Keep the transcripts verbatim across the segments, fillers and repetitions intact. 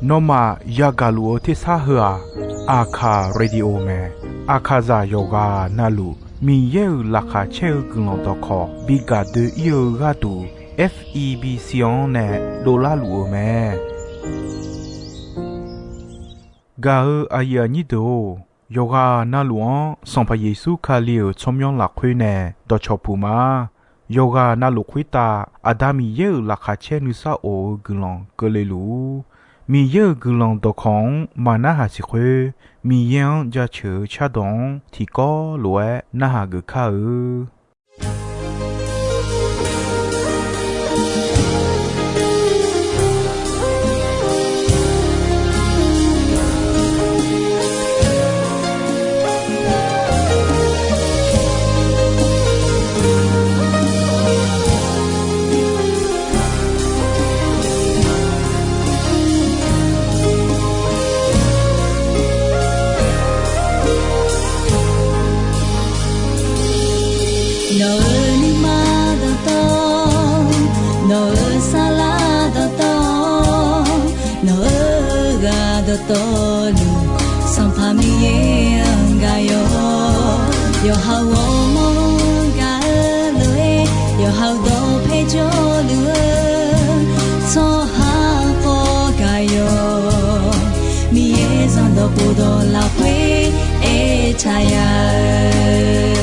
Nawmaf yagaq luf-eu tersar heu-aq, Aqkaq Radio mae. Aqkaqzaq yawqghaq navluf Miqyaer-euq laqkhaq caer-eu guiqlanq dawqkawq bi gaq doe-ir-eu gharduq, F E B C-anr nae dovlar luf-eu mae. Gaq-eu aqyuif aqnyir deuq-or, yawqghaq navluf-anr Sanqpaq Yeqsur Kali-euq tsawrmyanr lafkhoer nae dawqcawq puq ma. Yawqghaq navluf khoertav Aqda Miqyaer-euq laqkhaq caer nuisar of-eu guiqlanq keuvle luf-ur. Miqyaer-euq guiqlanq dawqkawq-anr maqnarhaq siq khoer, Miqyaer-anr jaceuq-eu cardawq-anr tiqkawv lof-aer narhaq geuf kar-eu. Nawq-euq nuima dawqtawv, nawq-euq saflar dawqtawv, nawq-euq ghaq dawqtawvluf, Sanqpaq Miqyaer-anr gaq yawq. Yawqha-euq ghawrmawr-anr gaq-eu lof-aer, yawqha-euq dawqpae jawrluf-eu tsawrhaq khawf gaq yawq. Miqyaer zanqdawq khofdawq lafkhoer aertaq ya-eu,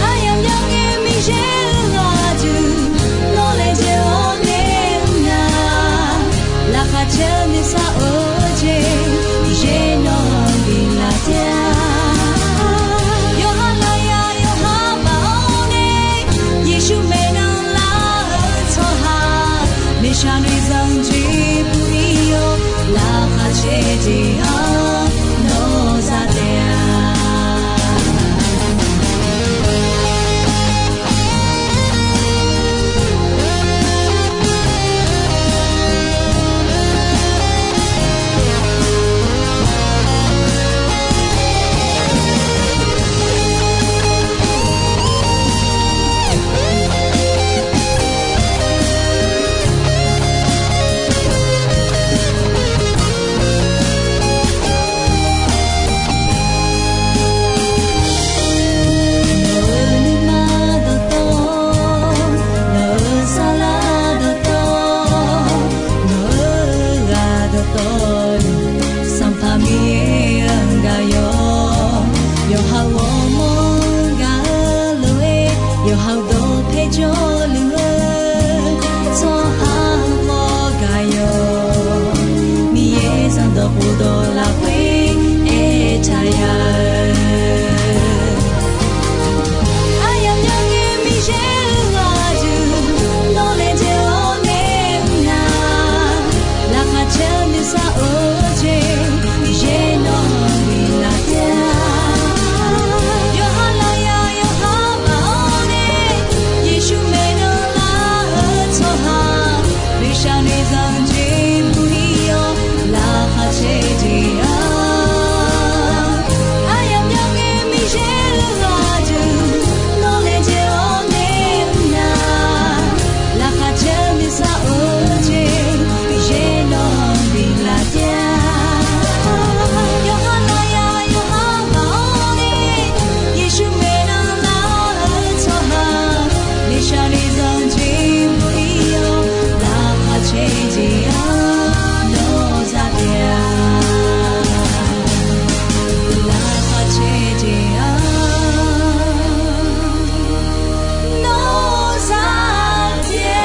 aryamq myangae Miqyaer-euq ghaq duq, nawr laejae-awr nae mr nar, laqkhaq caer-eu nuisar of-eu jeq, Miqyaer nawq-anr biflaf taef-a. Yawqha lafyaq yawqha baf-awr nae, Yeqsur maeqnan lar-eu tsawrhaq, maeqshaq noeqzanq jeq bui-ir-awr, laqkhaq caer jeq-anr nawr za taef-a. Nawq-euq nuima dawqtawv, nawq-euq saflar dawqtawv, nawq-euq ghaq dawqtawvluf, Sanqpaq Miqyaer-anr gaq yawq. Yawqha-euq ghawrmawr-anr gaq-eu lof-aer, yawqha-euq dawqpae jawrluf-eu tsawrhaq khawf gaq yawq. Miqyaer zanqdawq khofdawq lafkhoer aertaq ya-eu, aryamq myangae Miqyaer-euq ghaq duq, nawr laejae-awr nae mr nar, laqkhaq caer-eu nuisar of-eu jeq, Miqyaer nawq-anr biflaf taef-a. Yawqha lafyaq yawqha baf-awr nae, Yeqsur maeqnan lar-eu tsawrhaq, maeqshaq noeqzanq jeq bui-ir-awr, laqkhaq caer jeq-anr, aryamq myangae Miqyaer-euq ghaq duq, nawr laejae-awr nae mr nar, laqkhaq caer-eu nuisar of-eu jeq, Miqyaer nawq-anr biflaf taef-a. Yawqha lafyaq yawqha baf-awr nae, Yeqsur maeqnan lar-eu tsawrhaq, maeqshaq noeqzanq jeq bui-ir-awr, laqkhaq caer jeq-anr nawr za taef-a. Laqkhaq caer jeq-anr nawr za taef-a.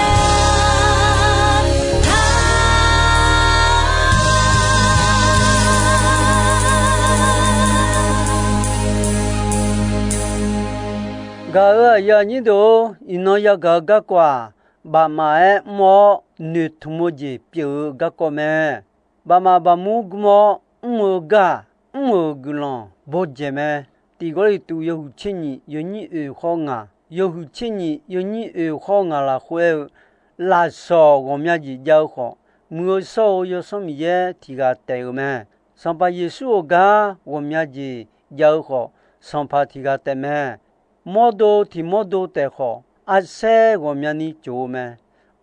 Gaq-euq aqyuif aqnyir deuq-or, iqnan yagaq-eu garkawv-aq, bafmaf-aer mr-awr noeqtmq-eu jeq pyeuf-eu garkawv mae. Bafmaf bafmur gm-awr mr-eu gar, mr-euq guiqlanq bawdzaeq mae. Tiq Gawrliqtu yawhuiq tser nyiq yawnyir oeq khawr ngaq, yawhuiq tser nyiq yawnyir oeq khawr ngaq lafkhoer aer-eu, lafsawq ghawqmya jeq jav-eu khawf, Muiq-eu shawr-eu Yawsanr Miqyaer tiq ghaq taef-euq mae. Sanqpaq Yeqsur-euq gar ghawqmya jeq jav-eu khawf, Sanqpaq tiq ghaq taef mae. Mawrdo tiq mawrdo taef khawf, arsaer ghawqmyani tsof-eu mae.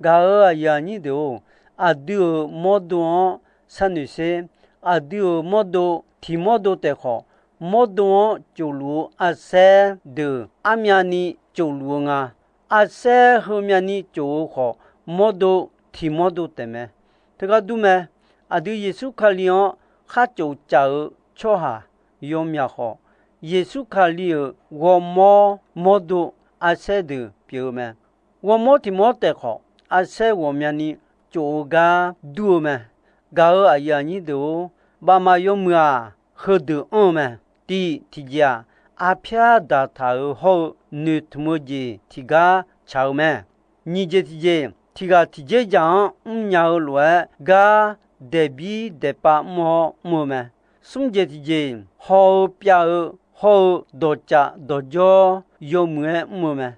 Gaq-euq aqyuif aqnyir deuq-or, aqdui-euq mawrdo-anr sharnoeq sher. Aqdui-euq mawrdo tiq mawrdo taef khawf, mawrdo-anr cofluf-eu arsaer deuq armyavni cofluf-eu nga. Arsaer heumyavni cof-eu khawf, mawrdo tiq mawrdo taef mae. Teugar dur mae. Aqdui Yeqsur Kali-anr khar cof caf-eu tsawrhaq yawmyaq khawf, Yeqsur Kali-euq ghawrmawr mawrdo arsaer deuq pyeuf-eu mae. Ghawrmawr tiq mawr taef khawf, arsaer ghawqmyani cof-eu gar dur-eu mae. Gaq-euq aqyuif aqnyir deuq-or, bafmaf yawmuiq-aq, heudeuq anr-eu mae. Tiq tiqjeq-aq, arpyar daqtaq-euq hawr-eu noeqtmq-eu jeq tiqgar tsaq-eu mae. Nyiq jeq tiqjeq, tiq ghaq tiq dzerdzaq-anr mrnya-eu lof-aer gar daeqbir daeqpav mr-awr mr-eu mae. Smr jeq tiqjeq, haw-eu pyav-eu hawr-eu dawqcaf dawqjawr yawmuiq-aer mr-eu mae.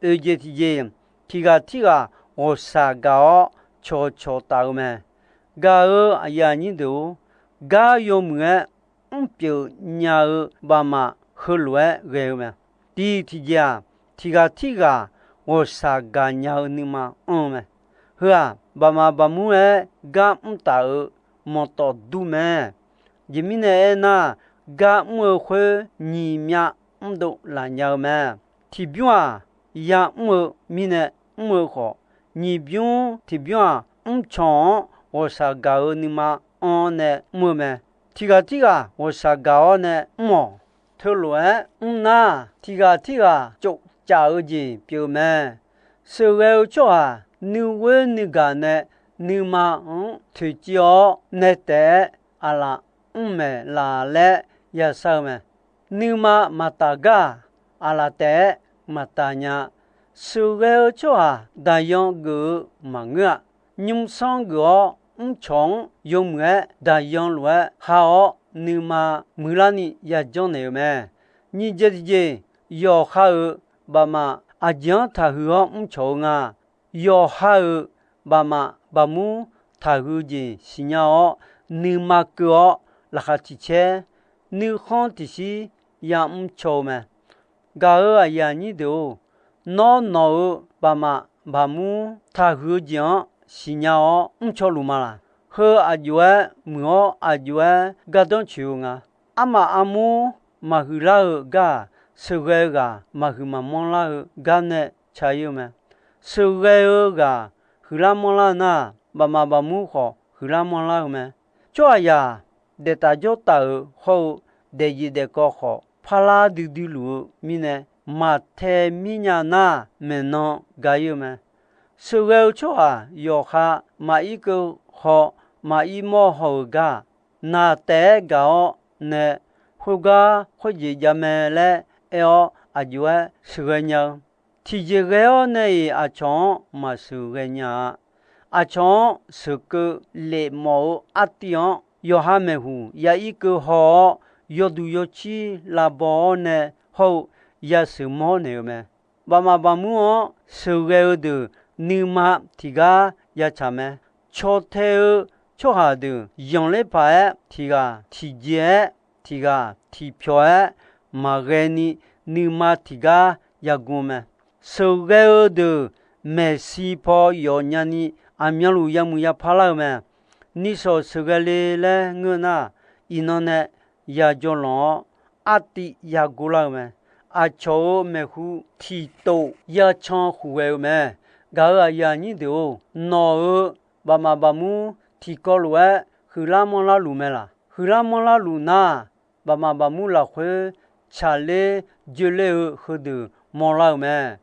Oeq jeq tiqjeq, tiq ghaq tirghaq ghawqshaq gaq-awr cawqcawq taf-eu mae. Gaq-euq aqyuif aqnyir deuq-or, gar yawmuiq-aer mrpyeuf nya-eu bafmaf heulof-aer ghae-eu mae. Tiq tiqjeq-aq, tiq ghaq tirghaq ghawqshaq gaqnya-eu nuima anr-eu mae. Heu-aq, bafmaf bafmur-aer gar mrtaf-euq manqtawf dur mae. Aqjeq mirnae aernar, gar mr-eu khoer nyiq myav mrdov laf nya-eu mae. Tiqbymr-aq, yamr-eu mirnae mr-eu khawf, nyiq bymr tiqbymr-aq, mrcawq-anr ghawqshaq gaq-eu nuima anr-awr nae mr-eu mae. Tiq ghaq tirghaq ghawqshaq gaq-awr nae mr-awq. Teulof-aer mrnar, tiq ghaq tirghaq cof caf-eu jeq pyeuf-eu mae. Sheuqghae-eu tsawrhaq nuighoer nuigaq nae nuima-anr toeqciv-awr nae taef-aer aqlaf mr maeq laf laer yashar-eu mae. Nuima maqtaf gar-aq, aqlaf taef-aer maqtaf nya. Sheuqghae-eu tsawrhaq daqyan geuf-eu maqngeur-a. Nymrsanr geuf-awr mrcawq-anr yawmuiq-aer daqyan lof-aer ha-awr nuima muiqlarni yajanr naeq-eu mae. Nyiq jeq tiqjeq, yawqha-euq bafmaf aqjeq-anr taqhuiq-awr mrcawq-eu nga. Yawqha-euq bafmaf bafmur taqhuiq jeq siqnya-awr, nuima keuv-awr laqkhaq tiq caer, nuikhanr tiqshir yamr caw-eu mae. Gaq-euq aqyuif aqnyir deuq-or, nawr nawq-euq bafmaf bafmur taqhuiq-eu jeq-anr siqnya-awr mrcaw luf ma laq? Heu aqjox-aer muiq-awr aqjox-aer gardanr coeq-eu nga. Armaf armur maqhuiqlar-eu gar-aq, sheuqghae-eu ghaq maqhuiq maqmanr lar-eu gar nae ca-ir-eu mae. Sheuqghae-eu ghaq huiqlar manrlar-eu nar, bafmaf bafmur khawf huiqlar manrlar-eu mae. Tsawrhaqzaq daeftaf jawrtaf-euq hawr-eu daefzif daefkawv khawf parlar duidui luf-eu mirnae, maqtae mirnya nar maeqnan ga-ir-eu mae. Sheuqghae-eu tsawrhaq yawqha maqir keuv haw, maqir mawr haw-euq gar-aq, naq taef-aer gaq-awr nae khoergar khoerjeq jav mae laer aer-awr aqjox-aer sheuqghae nya-eu. Tiqjeq ghae-awr nae-iq aqcawq-anr maqsheuqghae nya-a. Aqcawq-anr sheuqkeuv lef mawf-eu artiv-anr yawqha maeqhuq ya ir keuv haw-awr, yawduq yawcir lavbaw-awr nae hawr-eu yasheuq mawr naeq-eu mae. Bafmaf bafmur-anr sheuqghae-eu deuq nuima tiqgar ya tsaq mae. Caw tae-eu tsawrhaq deuq zanqler paq-aer tiq ghaq tiqjeq-aer tiq ghaq tiqpyawq-aer maqghae ni, nuima tiqgar yagu-eu mae. Sheuqghae-eu deuq maeqshi paw yawf nyani aqmyanluf yamuiq yapar lar-eu mae. Nishawq sheuqghae le laer ngeur nar, iqnan nae yajawr lanq-awr artiv yagu lar-eu mae. Aqcawq-euq maeqhu tiqtof yacan khuf ghae-eu mae. Gaq-euq aqyuif aqnyir deuq-or, nawq-euq bafmaf bafmur tiqkawv lof-aer huiqlar manrlar luf mae laq? Huiqlar manrlar luf nar, bafmaf bafmur lafkhoer tsaqler joeler-eu heudeuq mawrlar-eu mae.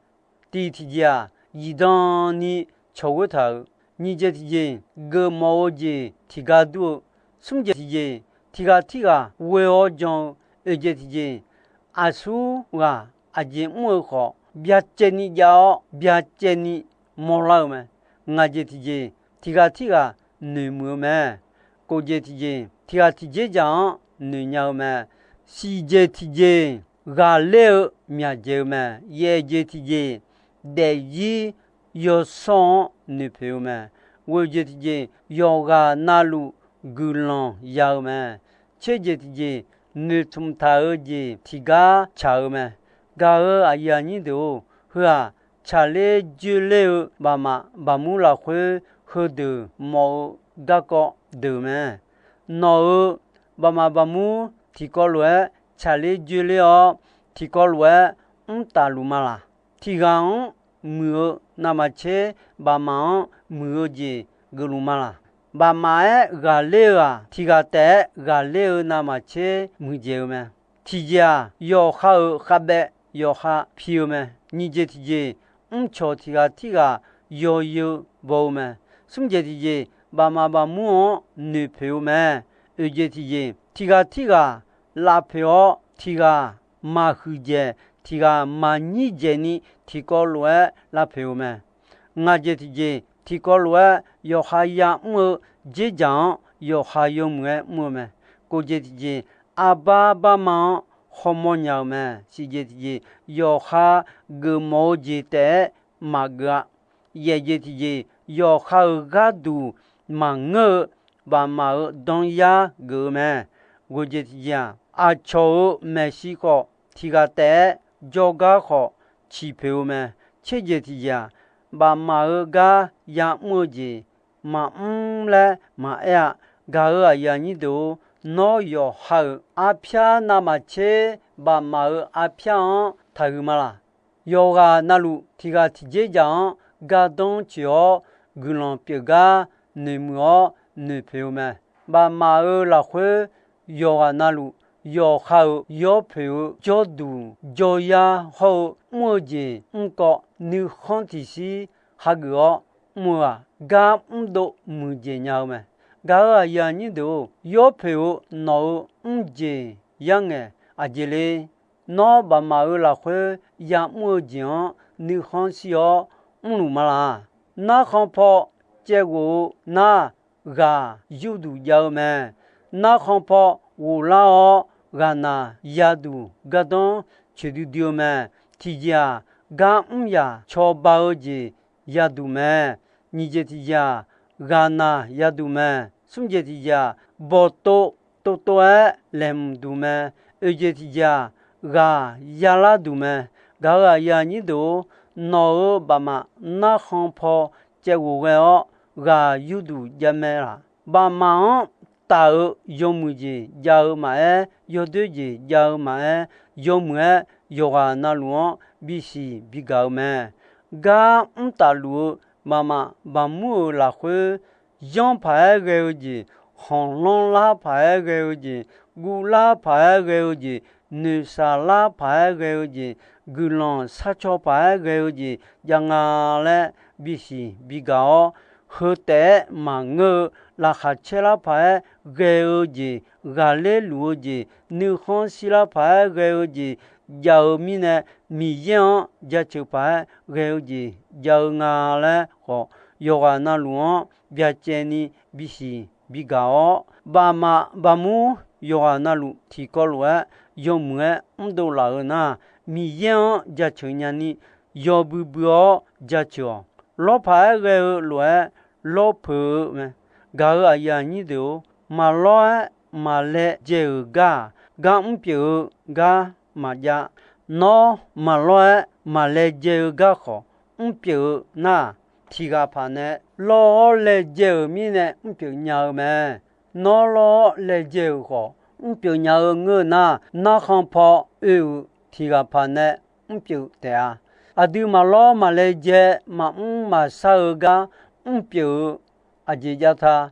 Tiq tiqjeq-aq, zifdan ni cawq ghoer taq-euq. Nyiq jeq tiqjeq, geufmawf-eu jeq tiqgar dur-eu. Smr jeq tiqjeq, tiq ghaq tirghaq ghoe-awr jan-eu. Oeq jeq tiqjeq, aqsur ghaq aqjeq mr-eu khawf byacaevni jav-awr byacaevni mawrlar-eu mae. Ngaq jeq tiqjeq, tiq ghaq tirghaq noeqmuiq-eu mae. Kof jeq tiqjeq, tiq ghaq tiqjeq dzaq-anr noeqnya-eu mae. Siq jeq tiqjeq, ghaqler-eu myaqdzaeq-eu mae. Yaef jeq tiqjeq, daefzir yawshawr-anr noeqpoeq-eu mae. Ghoeq jeq tiqjeq, yawqghaq navluf guiqlanq ya-eu mae. Tser jeq tiqjeq, noeqtmq taq-eu jeq tiqgar tsaq-eu mae. Gaq-euq aqyuif aqnyir deuq-or, heu-aq tsaqler dzoerler-eu bafmaf bafmur lafkhoer heudeuq mawf-eu garkawv deuq mae. Nawq-euq bafmaf bafmur tiqkawv lof-aer tsaqler dzoerler-awr, tiqkawv lof-aer mrtaf luf ma laq? Tiq ghaq-anr muiq-eu navmaqtser, bafmaf-anr muiq-eu jeq geufluf ma laq? Bafmaf-aer ghaqler-eu-aq, tiq ghaq taef-aer ghaqler-eu navmaqtser muiqdzaeq-eu mae. Tiqjeq-aq, yawqha-euq khavbaev yawqha pi-eu mae. Nyiq jeq tiqjeq, mrcawq tiq ghaq tirghaq yawzeu baw-eu mae. Smr jeq tiqjeq, bafmaf bafmur-anr noeqpoeq-eu mae. Oeq jeq tiqjeq, tiq ghaq tirghaq lavpoeq-awr, tiq ghaq maqhuiq dzaeq, tiq ghaq maqnyir dzaeq ni tiqkawv lof-aer lavpoeq-eu mae. Ngaq jeq tiqjeq, tiqkawv lof-aer yawqha ya'mr-eu dzerdzaq-anr yawqha yawmuiq-aer mr-eu mae. Kof jeq tiqjeq, arbar barma-anr hawmawr nya-eu mae. Siq jeq tiqjeq, yawqha geufmawf-eu jeq taef-aer maqgeuf-a. Yaeq jeq tiqjeq, yawqha-euq gharduq maqngeur-eu bafmaf-euq danryar geuf-eu mae. Ghoeq jeq tiqjeq-aq, aqcawq-euq maeqshi khawf tiq ghaq taef-aer jawrgar khawf ciqpoeq-eu mae. Tser jeq tiqjeq-aq, bafmaf-euq gar ya'mr-eu jeq maqmr laer maqaer-a. Gaq-euq aqyuif aqnyir deuq-or, nawr yawqha-euq arpyar navmaqtser bafmaf-euq arpyar-anr taqhuiq ma laq? Yawqghaq navluf tiq ghaq tiqjeq dzaq-anr gardanr tsoeq-awr, guiqlanq pyeuf gar noeqmuiq-awr noeqpoeq-eu mae. Bafmaf-euq lafkhoer yawqghaq navluf yawqha-euq yawpoeq-eu jawrduq jawryar hawr-eu mr-eu jeq mrkawv nuikhanr tiqshir hageuf-awr mr-eu-aq, gar mrdov muiqdzaeq nya-eu mae. Gaq-euq aqyuif aqnyir deuq-or, yawpoeq-eu nawq-euq mrjeq yarngaeq aqjeq le? Nawr bafmaf-euq lafkhoer ya'mr-eu jeq-anr nuikhanr shir-awr mrluf ma laq? Narkhan paw caevghof-eu nar, ghaq yurduq jav-eu mae. Narkhan paw ghoflar-awr, ghaqnaq yaduq gardanr coeqdui dui-eu mae. Tiqjeq-aq, gar mr yaq cawba-eu jeq yaduq mae. Nyiq jeq tiqjeq-aq, ghaqnaq yaduq mae. Smr jeq tiqjeq-aq, bawqtov tovtov-aer laeqhmq duq mae. Oeq jeq tiqjeq-aq, ghaq yalar duq mae. Gaq-euq aqyuif aqnyir deuq-or, nawq-euq bafmaf narkhan paw caevghof ghae-awr ghaq yurduq javmae laq? Bafmaf-anr taf-eu yawmuiq jeq jav-eu maqaer, yawdoer jeq jav-eu maqaer, yawmuiq-aer yawqghaq navluf-anr bisiq bigaq-eu mae. Gar mrtaf luf-eu bafmaf bafmur-euq lafkhoer, yanr paq-aer ghae-eu jeq, khanqlanr lar paq-aer ghae-eu jeq, guvlar paq-aer ghae-eu jeq, noeqshaq lar paq-aer ghae-eu jeq, guiqlanq sharcaw paq-aer ghae-eu jeq jav nga laer bisiq bigaq-awr, heu taef-aer maqngeur-eu laqkhaq caer lar paq-aer ghae-eu jeq, ghaqler luf-eu jeq, nuikhanr shir lar paq-aer ghae-eu jeq jav-eu mirnae, Miqyaer-anr jaceuq paq-aer ghae-eu jeq jav-eu nga laer khawf, yawqghaq navluf-anr byacaevni bisiq bigaq-awr, bafmaf bafmur yawqghaq navluf tiqkawv lof-aer yawmuiq-aer mrdov laf-eu nar, Miqyaer-anr jaceuq nyani yawbui bui-awr jaceuq-awq. Lawr paq-aer ghae-eu lof-aer lawr peuq-eu mae. Gaq-euq aqyuif aqnyir deuq-or, maqlawr-aer maqlaejae-euq gar-aq, gar mrpyeuf-eu gar maqjav. Nawr maqlawr-aer maqlaejae-eu gar khawf mrpyeuf-eu nar-aq, tiq ghaq paq nae lawr-awr laejae-euq mirnae mrpyeuf nya-eu mae. Nawr lawr-awr laejae-euq khawf mrpyeuf nya-eu ngeur nar, narkhan paw oe-euq tiq ghaq paq nae mrpyeuf taef-a. Aqdui maqlawr maqlaejae maqmr maqshar-eu gar mrpyeuf-eu aqjeq jav ta.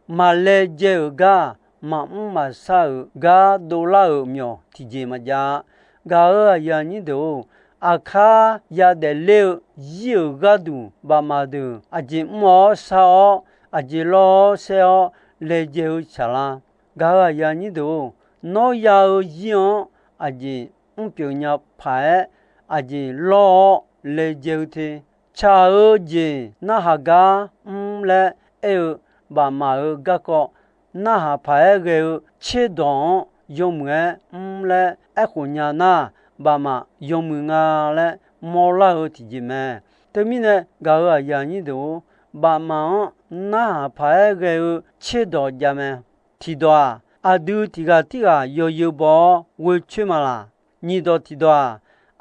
Maqlaejae-euq gar-aq, maqmr maqshar-euq gar dovlar-euq myawq tiqjeq maqjav-a. Gaq-euq aqyuif aqnyir deuq-or, aqkar yadaef ler-eu zir-euq gharduq bafmaf deuq aqjeq mr-awr shar-awr, aqjeq lawr-awr saer-awr laejae-eu saqlar. Gaq-euq aqyuif aqnyir deuq-or, nawr ya-eu zir-anr aqjeq mrpyeuf nya paq-aer, aqjeq lawr-awr laejae-eu te. Tsaq-eu jeq narhaq gar mr laer aer-eu bafmaf-euq garkawv, narhaq paq-aer ghae-eu tserdawq-anr yawmuiq-aer mr laer aerkhof nya nar, bafmaf yawmuiq nga laer mawrlar-eu tiqjeq mae. Teumirnae gaq-euq aqyuif aqnyir deuq-or, bafmaf-anr narhaq paq-aer ghae-eu tserdawq jav mae. Tiqdawq-aq, aqdui tiq ghaq tirghaq yawzeu baw-awr ghoe coer ma laq? Nyiqdawq tiqdawq-aq,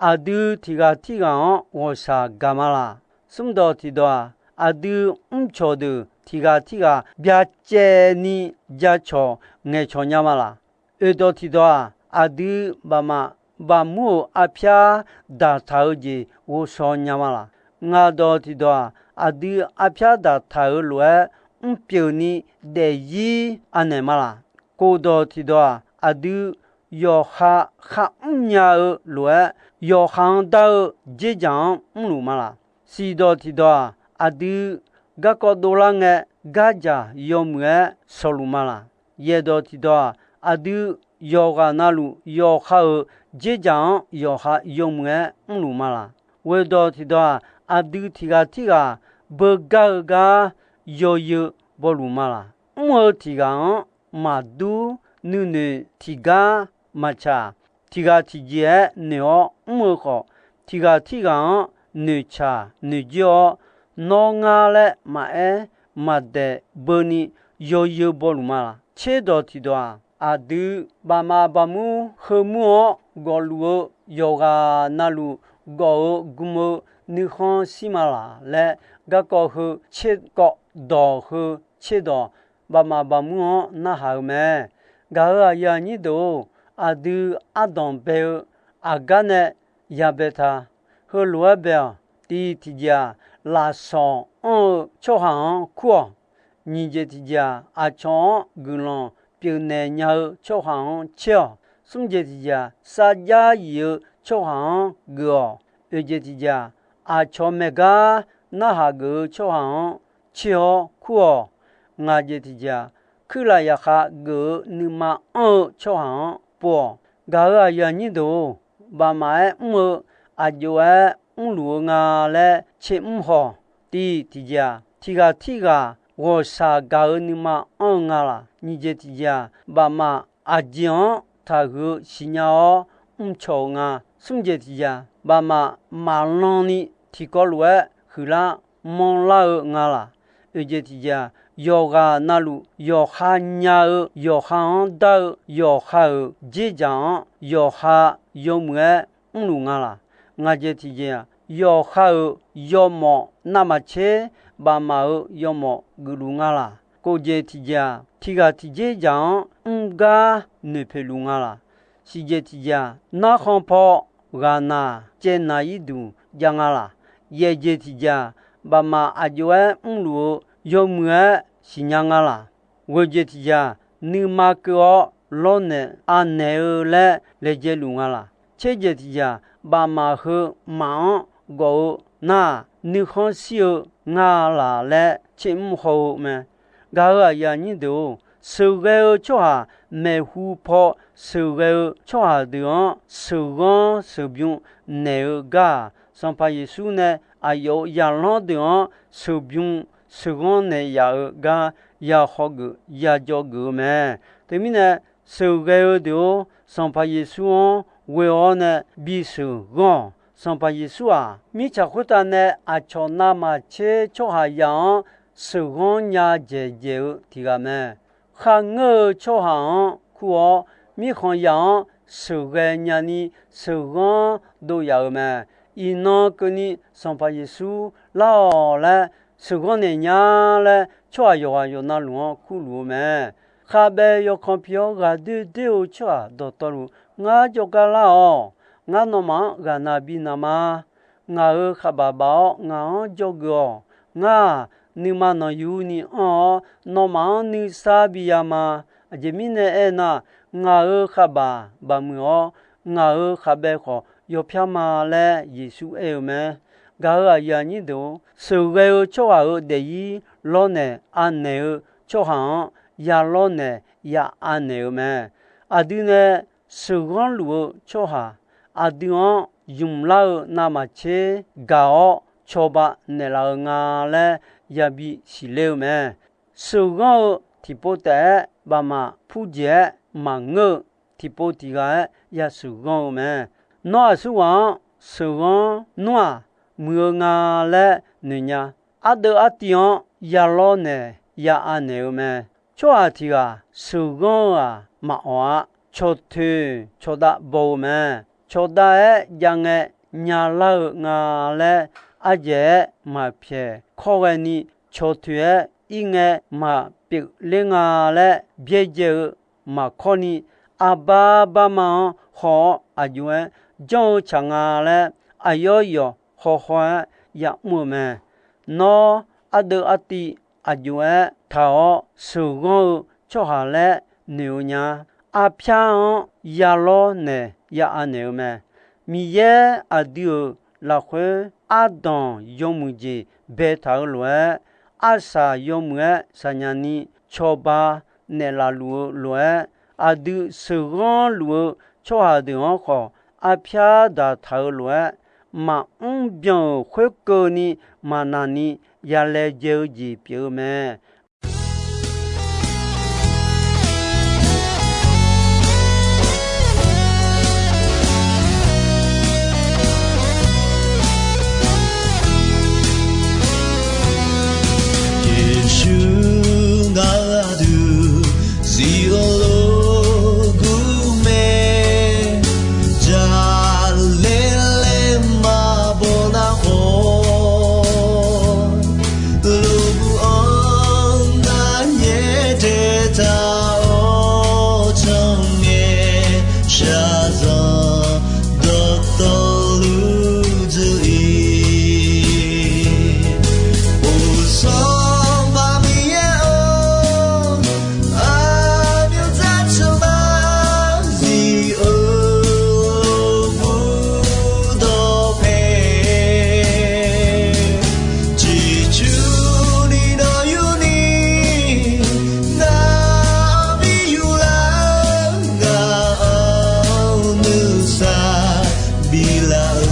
aqdui tiq ghaq tirghaq-anr ghawqshaq gaq ma laq? Smrdawq tiqdawq-aq, aqdui mrcawq deuq tiq ghaq tirghaq byacaevni jacawq ngaeqcawq nya ma laq? Oeqdawq tiqdawq-aq, aqdui bafmaf bafmur-euq arpyar daqtaq-eu jeq ghovshaw nya ma laq? Ngaqdawq tiqdawq-aq, aqdui arpyar daqtaq-euq lof-aer mrpyeuf ni daefzir anaeq ma laq? Kofdawq tiqdawq-aq, aqdui yawqha kharmr nya-eu lof-aer, yawqha-anr dar-eu dzerdzaq-anr mrluf ma laq? Siqdawq tiqdawq-aq, aqdui garkawv dovlar ngae, gardzaq yawmuiq-aer shawqluf ma laq? Yaeqdawq tiqdawq-aq, aqdui yawqghaq navluf yawqha-euq dzerdzaq-anr yawqha yawmuiq-aer mrluf ma laq? Ghoeqdawq tiqdawq-aq, aqdui tiq ghaq tirghaq beugar-eu gar yawzeu bawluf ma laq? Mr-eu tiq ghaq-anr maqdur nuinoeq tiqgar maqtsaq, tiq ghaq tiqjeq-aer noeq-awr mr-eu khawf, tiq ghaq tirghaq-anr noeqtsaq noeqjoer-awr, nawr ngar laer maqaer maqdaeq beuni yawzeu bawluf ma laq? Tserdawq tiqdawq-aq, aqdui bafmaf bafmur heumur-anr gawfluf-eu yawqghaq navluf gawf-eu gm-eu nuikhanr shir ma laq laer, garkawv heu tserkawv dawq heu tserdawq bafmaf bafmur-anr narhaq-eu mae. Gaq-euq aqyuif aqnyir deuq-or, aqdui ardanq bae-eu aqgar nae yabae ta. Heulof-aer bae-awq. Tiq tiqjeq-aq, lafsawq anr-eu tsawrhaq-anr kur-awq. Nyiq jeq tiqjeq-aq, aqcawq-anr guiqlanq pyeufnaeq nya-eu tsawrhaq-anr caer-awq. Smr jeq tiqjeq-aq, sarjax yif-eu tsawrhaq-anr geuf-awq. Oeq jeq tiqjeq-aq, aqcawq maeqgar narhaq geuf-eu tsawrhaq-anr caer-awr kur-awq. Ngaq jeq tiqjeq-aq, kuirlaf yaqkhav geuf-eu nuima anr-eu tsawrhaq-anr pov-awq. Gaq-euq aqyuif aqnyir deuq-or, bafmaf-aer mr-eu aqjox-aer mrluf-eu nga laer tsermr haw-awq. Tiq tiqjeq-aq, tiq ghaq tirghaq ghawqshaq gaq-eu nuima anr-eu nga laq? Nyiq jeq tiqjeq-aq, bafmaf aqjeq-anr taqhuiq-eu siqnya-awr mrcaw-eu nga. Smr jeq tiqjeq-aq, bafmaf maqlan ni tiqkawv lof-aer huiqlar manrlar-eu nga laq? Oeq jeq tiqjeq-aq, yawqghaq navluf yawqha nya-eu, yawqha-anr dar-eu, yawqha-euq dzerdzaq-anr yawqha yawmuiq-aer mrluf nga laq? Ngaq jeq tiqjeq-aq, yawqha-euq yawmawf navmaqtser bafmaf-euq yawmawf geufluf nga laq? Kof jeq tiqjeq-aq, tiq ghaq tiqjeq dzaq-anr mrgar noeqpoeq luf nga laq? Siqjeq tiqjeq-aq, narkhan paw ghaqnaq caevnaq-ir duq jav nga laq? Yaeq jeq tiqjeq-aq, bafmaf aqjox-aer mrluf-eu yawmuiq-aer siqnya nga laq? Ghoeq jeq tiqjeq-aq, nuima keuv-awr lawrnaeq anaeq-eu laer laejae luf nga laq? Tser jeq tiqjeq-aq, bafmaf heu maf-anr gawf-eu nar-aq, nuikhanr shir-eu nga laq laer tsermr haw-eu mae. Gaq-euq aqyuif aqnyir deuq-or, sheuqghae-eu tsawrhaq maeqhu paw sheuqghae-eu tsawrhaq deuq-anr sheuqghanr sheuqbymr naeq-eu gar-aq, Sanqpaq Yeqsur nae aqyawf-euq zaqlanr deuq-anr sheuqbymr sheuqghanr naeq yaf-eu gar ya hawgeuf ya dzawgeuf-eu mae. Teumirnae, sheuqghae-eu deuq-or, Sanqpaq Yeqsur-anr ghoe-awr nae bisheuq ghanr-awq. Sanqpaq Yeqsur-aq, mirtsaq khoertav nae aqcawq navmaqtser tsawrhaqzaq-anr sheuqghanr nya dzaeqdzaeq-eu tiq ghaq mae. Kharngeur-eu tsawrhaq-anr kur-awr, mirkhanqzaq-anr sheuqghae nyani sheuqghanr dov yaf-euq mae. Iqnan keuvni Sanqpaq Yeqsur lar-awq laer, sheuqghanr naeq nya laer, tsawrhaq yawqghaq yawqnavluf-anr kurluf-eu mae. Khabaev yawkanr pi-awr ghaqdoer doer-eu tsawrhaq dawqtawvluf, ngar jawrgar lar-awq. Ngar nawmaf-anr ghaqnav binav ma. Ngaq-euq khaqbaq baf-awr ngaq-anr dzawgeuf-awq. Ngar-aq, nuima nanqyuni anr-awr, nawmaf-anr nuisar biya ma. Aqjeq mirnae aernar, ngaq-euq khaqbaq baqmuiq-awr, ngaq-euq khaqbaev khawf yawpyar ma laer Yeqsur aer-eu mae. Gaq-euq aqyuif aqnyir deuq-or, sheuqghae-eu tsawrhaq-euq daefzir lawrnaeq anaeq-eu tsawrhaq-anr ya lawrnaeq ya anaeq-eu mae. Aqdui nae sheuqghanr luf-eu tsawrhaq, aqdui-anr ymq lar-eu navmaqtser gaq-awr cawba naeqlaf-eu nga laer yabi siqler-eu mae. Sheuqghanr-eu tiqpov taef-aer bafmaf purjeq-aer maqngeur-eu tiqpov tiq ghaq-aer ya sheuqghanr-eu mae. Nawr aqsurghaq-anr sheuqghanr nmr-aq, muiq-eu nga laer noeqnya. Ardeuv artiv-anr ya lawrnaeq ya anaeq-eu mae. Tsawrhaq tiq ghaq sheuqghanr-eu-aq maqawq-a. Cawqtoeq cawqdav baw-eu mae. cawdav-aer jav ngae nyalar-eu nga laer, ardzaeq-aer maqpyaeq kawr ghaeni, cawq toeq-aer ir ngae maqpyeuf ler nga laer byaerdzae-eu maqkawrni, arbar barma-anr haw-awr aqjox-aer janr-eu tsaq nga laer, aqyawf yawq hawhaw-aer yamr-euq mae. Nawr ardeuv artiv aqjox-aer taq-awr sheuqghanr-eu tsawrhaq laer noeq-eu nya. Arpyar-anr ya lawrnaeq ya anaeq-eu mae. Miqyaer aqdui-euq lafkhoer ardanq yawmuiq jeq baetaq-eu lof-aer, arsaq yawmuiq-aer saqnyani cawba naeqlaf luf-eu lof-aer, aqdui sheuqghanr luf-eu tsawrhaq deuq-anr khawf, arpyar daqtaq-eu lof-aer, maqmr byan-euq khoerkeuvni maqnaq ni yalaejae-eu jeq pyeuf-eu mae. Yeqsur ngar aqdui zif-eu lof gur mae, jaqlaer laer maqbaw nar khawf, lof gur-anr ngar nyaer daetaq-awr, tsawrngae shaqzanq dawqtawvluf dzuif-ir. Uqsanq baq Miqyaer-or, aqmyanzaq tsawrmyanr zif-eu bur dawqpae, ciqcurni nawr yurni, ngar bi yurlar, ngaq-anr nuisar biflaf-eu.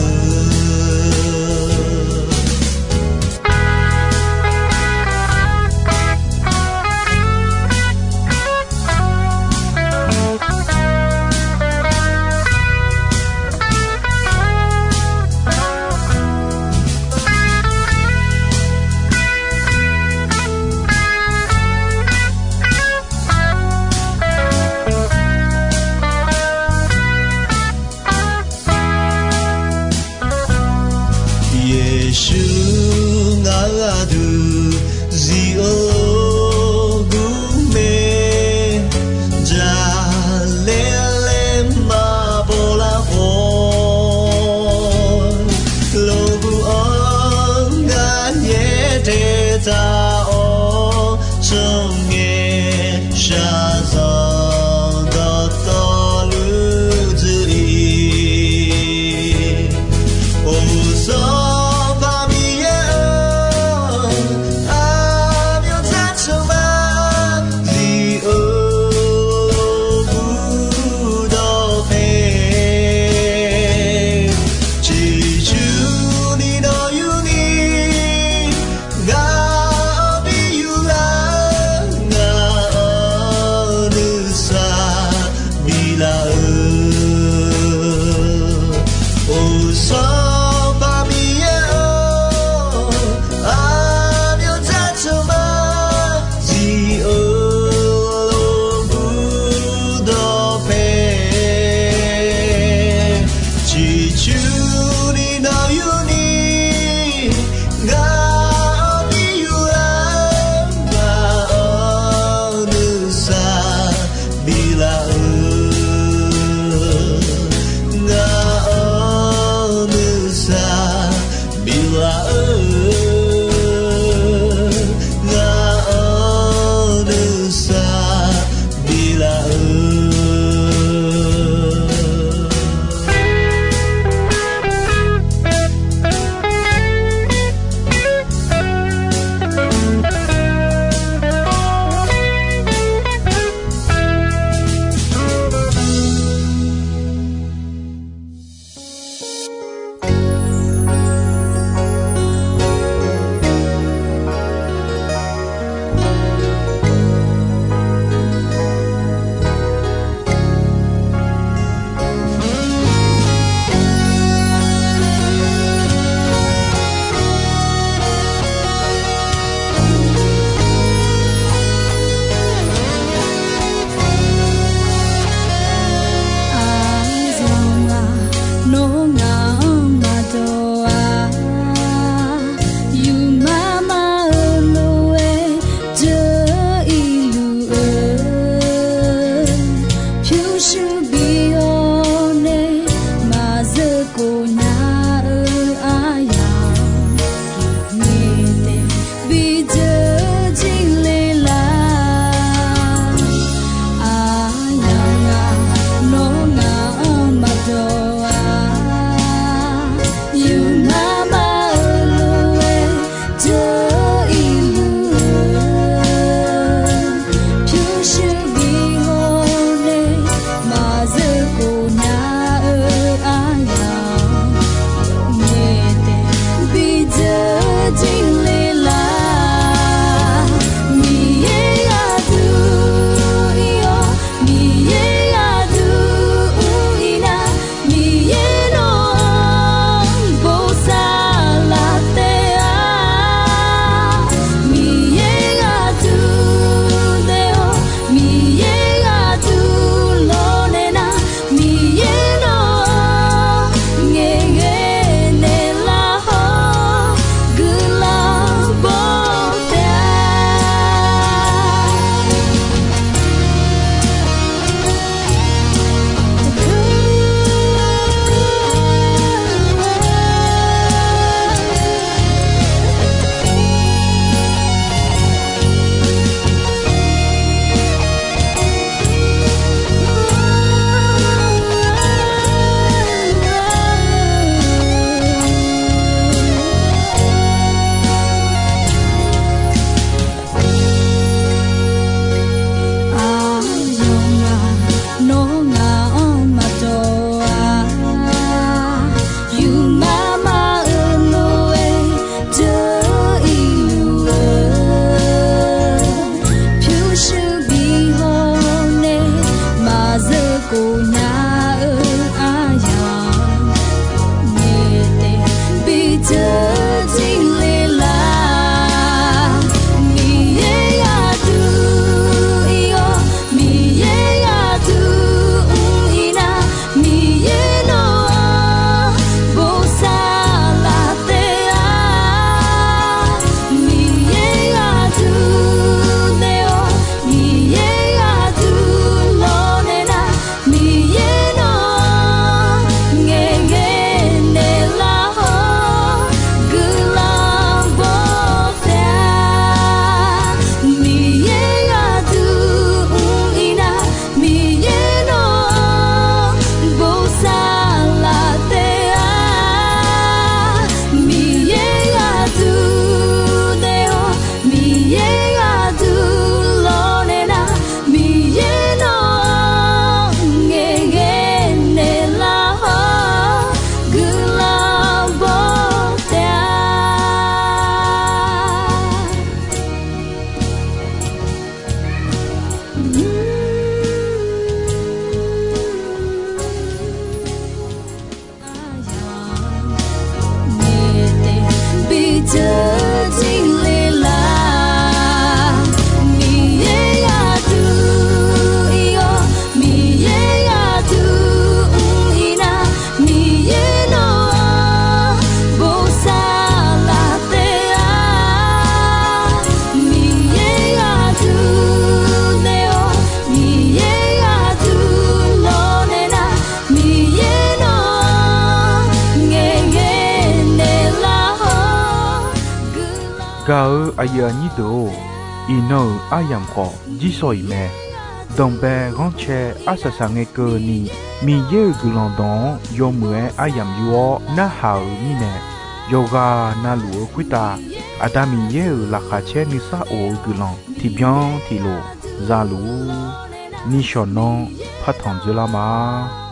Yeqsur ngar aqdui zif-eu lof gur mae, jaqlaer laer maqbaw lar khawf, lof gur-anr ngar nyaer daetaq-awr, tsawrngae shaqzanq dawqtawvluf dzuif-ir. Uqsanq baq Miqyaer-or, aqmyanzaq tsawrmyanr zif-eu bur dawqpae, ciqcurni nawr yurni, ngaq-anr bi yurlar, ngaq-anr nuisar Gaq-eu aqyuif aqnyir deuq-or, iqnan-euq aryamq khawf jirsawq iq mae. Danqbae ghanrcae arsaq saq ngae keuvni, Miqyaer-euq guiqlanq dawq-anr yawmuiq-aer aryamq yur-awr narhaq-euq mirnae, yawqghaq navluf-eu khoertav Aqda Miqyaer-euq laqkhaq caer nuisar of-eu guiqlanq tiqbyan tiqlof za luf-ur. Nishawq nanr partanq dzoerlar ma.